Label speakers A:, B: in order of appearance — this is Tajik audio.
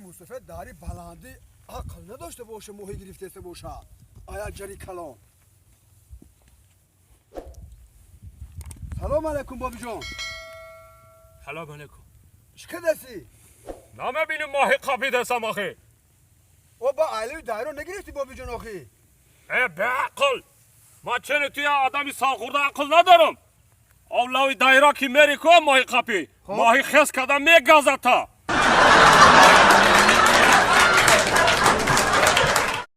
A: Мусафед дари баландӣ ақл надошта боша, моҳӣ гирифтеста бошад. Ая ҷари калон. Салом алайкум, бобиҷон.
B: Салом алейкум.
A: Чӣ кардасӣ?
B: Намебинӣ, моҳӣ қапидасам охи.
A: О, ба айлаи дайро нагирифтӣ, бобиҷон, охи?
B: Э, беақл! Ман чени туя одами солхӯрда ақл надорам. Овлави дайра ки мери ко моҳӣ қапӣ.
A: Хоб.
B: Моҳӣ хес када мегазата.